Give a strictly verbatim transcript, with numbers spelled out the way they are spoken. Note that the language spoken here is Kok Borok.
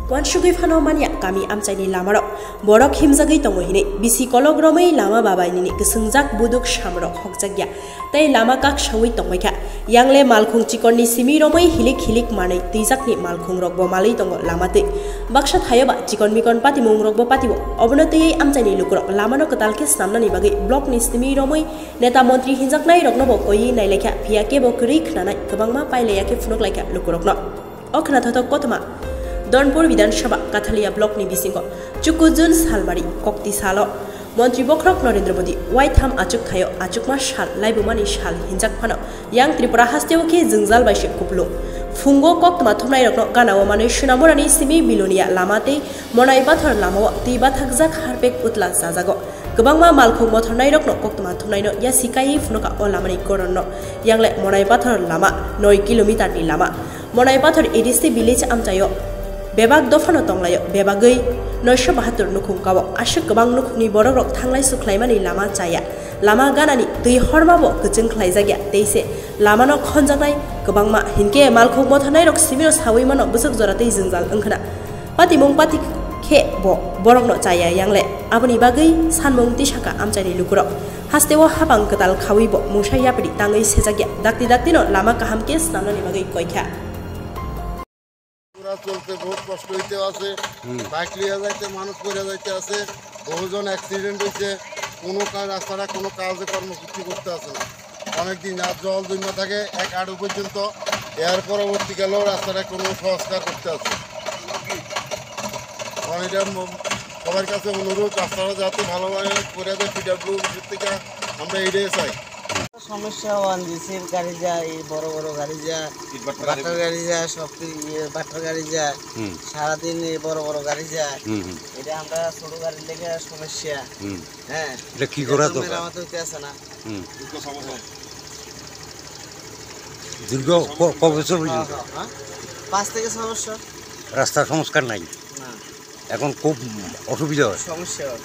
Uansugwi phano manya kami amchaini lamarok borok himjagwi tongo hinwi bisi kolok romwi lama babainini kwswngjak buduk samrok hokjakya tei lama kaksaui tongbaikha. Yangle malkhung chikorni simi romwi hilik hilik manwi twijakni malkhungrokbo malwi tongo lama twi. Baksa thaioba chikon mikon patimungrokbo patio. Obono twiwi amchaini lukurok lamano kwtal khe snamnani bagwi blockni simi romwi neta montri hinjaknairoknobo koiwi nailaikha, phiya kebo kwrwi khnanai kwbangma pailaiya khe phunuk laikha lukurokno. O khwnathothok kothoma Donpur Bidhan Sabha Kathalia blockni bisingo chuku June salmari kokti salo Montri bokhorok Narendra Modi waitham achuk thaio achukma sal laibumani sal hinjak phano yang Tripura hasteo khe jwngjal bai se kupulung. Phungo koktwma thumnairokno ganao manwi Sunamurani simi Bilonia lama tei Monai Pathor lamao twi bathakjak harpek utla chajago. Kwbangma malkhung mothornairokno koktwma thumnaino yasi kaiwi phunukha o lamani koronno. Yangle Monai Pathor lama noi kilometer ni lama. Monai Pathor A D C village amchaio bebak dophano tonglaio, bebagwi noisho bahatur nukhung kao. Aswk kwbang nukhungni borokrok thanglai sukhlaimani lama chaya. Lama ganani twi hormabo kwchwng khlaijakya, tei se lamano khonjaknai kwbangma. Hinkhe malkhung mothornairok simino saui mano bwswk jora tei jwngjal wngkhwna. Patimung pati khe bo borokno chaya yangle. Aboni bagwi sanmung tisaka amchaini lukurok. Hasteo hapang kwtal khaui bo mungsa yapri tangwi sejakya. Dakti daktino lama kaham khe snamnani bagwi koikha. পুরা চলতে বহুত কষ্ট হইতে আছে। বাইক লইয়া যাইতে মানুষ পড়ে যাইতে আছে, বহুজন অ্যাক্সিডেন্ট হইছে। কোনো কাজ রাস্তাটা কোনো কাজে কর্মসূচি করতে আছে না। অনেক দিন আর জল জমে থাকে এক আড়ু পর্যন্ত। এর পরবর্তীকালেও রাস্তাটা কোনো সংস্কার করতে আছে। মানে এটা ম- সবার কাছে অনুরোধ, রাস্তাটা যাতে ভালোভাবে করে দেয় পিডাব্লিউডির থেকে, আমরা এটাই চাই। সমস্যা ওয়ান জিসির গাড়ি যায়, এই বড় বড় গাড়ি যায়, বাটার গাড়ি যায়, সব কিছু ইয়ে বাটার গাড়ি যায়। সারাদিন এই বড় বড় গাড়ি যায়। এটা আমরা ছোট গাড়ির লেগে সমস্যা। হ্যাঁ, এটা কি করা দরকার? মেরামত হইতে আছে না। দীর্ঘ ক- ক বছর হইল? হ্যাঁ, হ্যাঁ, হ্যাঁ। পাঁচ থেকে ছয় বছর। রাস্তা সংস্কার নাই। না। এখন খুব অসুবিধা হয়। সমস্যা হয়।